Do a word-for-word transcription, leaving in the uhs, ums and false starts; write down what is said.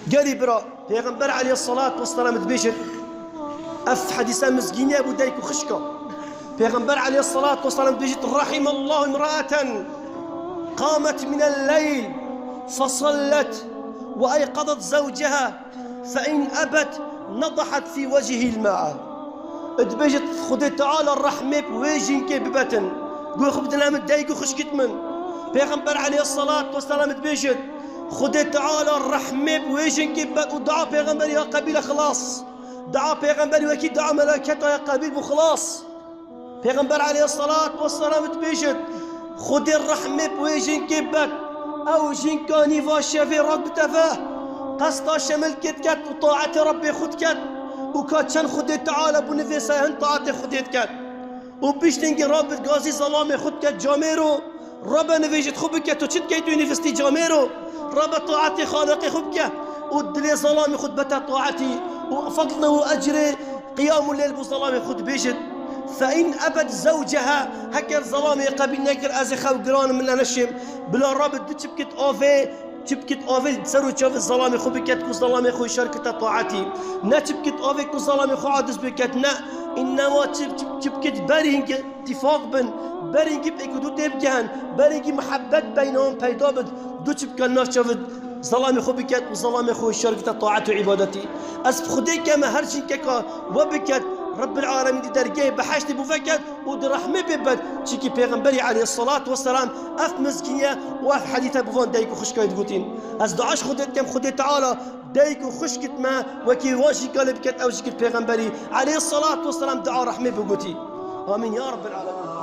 Gelî bira, Pêxember aleyhissalatu vesselam dibêjit, ev hedîsa mizgînî ye bo dayik û xişka. Pêxember aleyhissalatu vesselam dibêjit, "Rahimallahu imra'aten qamet minel leyl fesallet ve eyqazet zewceha fe in ebet nedahat fî wecihil ma'a." Dibêjit, "Xwedê Teala rehmê bi wê jinkê bibetin." Got, "Xwe bidine min dayik û xişkit min." Pêxember aleyhissalatu vesselam dibêjit, "Xwedê Teala rehmê bi wê jinkê bibet û dua pêxemberî ya qebîle xilas." Dua pêxemberî wekî dua meleketa ya qebîl bû xilas. Pêxember aleyhissalatu vesselam dibêjit, "Xwedê rehmê bi wê jinkê bibet." Ew jinka nîva şevê rat bite ve, qesta şemilkê diket û taetê Rabbê xwe diket û ka çend Xwedê Teala bû nivêsa hin taetê Xwedê diket. Û piştîngî Rabbê gazî zelamê xwe diket camêro, Rabe nivêjit xwe bike, tu çi dikey tu nivistî camêro? Rabe taetê Xaliqê xwe bike û dilê zelamê xwe dibete taetî û fedl û ecrê qiyam û leyl bo zelamê xwe dibêjit. Fe in ebet zewceha, heker zelamê qebîl nekir, ez ê xew giran, min le neşêm. Bila Rabe du çipkit avê, çipkit avê ser û çavê zelamê xwe biket ku zelamê xwe şer kite taetî. Ne çipkit avê ku zelamê xwe aciz biket, ne. Înnema çip, çip, çipkit berîng tîfaq bin, berîngî pêk û du tê bigehin, berîngî muhebbet beyna wan peyda bit, du çipka nav çavit zelamê xwe biket û zelamê xwe şer kite taet û îbadetî. Ez bi Xwedê keme her jinkeka we biket, Rebbil Alemîn di dergehê behiştê bo veket û di rehmê pê bibet. Çimkî Pêxemberî aleyhissalatu vesselam ev mizgîniye û ev hedîse bo van dayik û xişkayê digotîn. Ez dua ji Xwedê dikem, Xwedê Teala dayik û xişkit me wekî wan jî kalê biket, ew jî kir Pêxemberî aleyhissalatu vesselam dua rehmê bigotî. Amîn ya Rebbil Alemîn.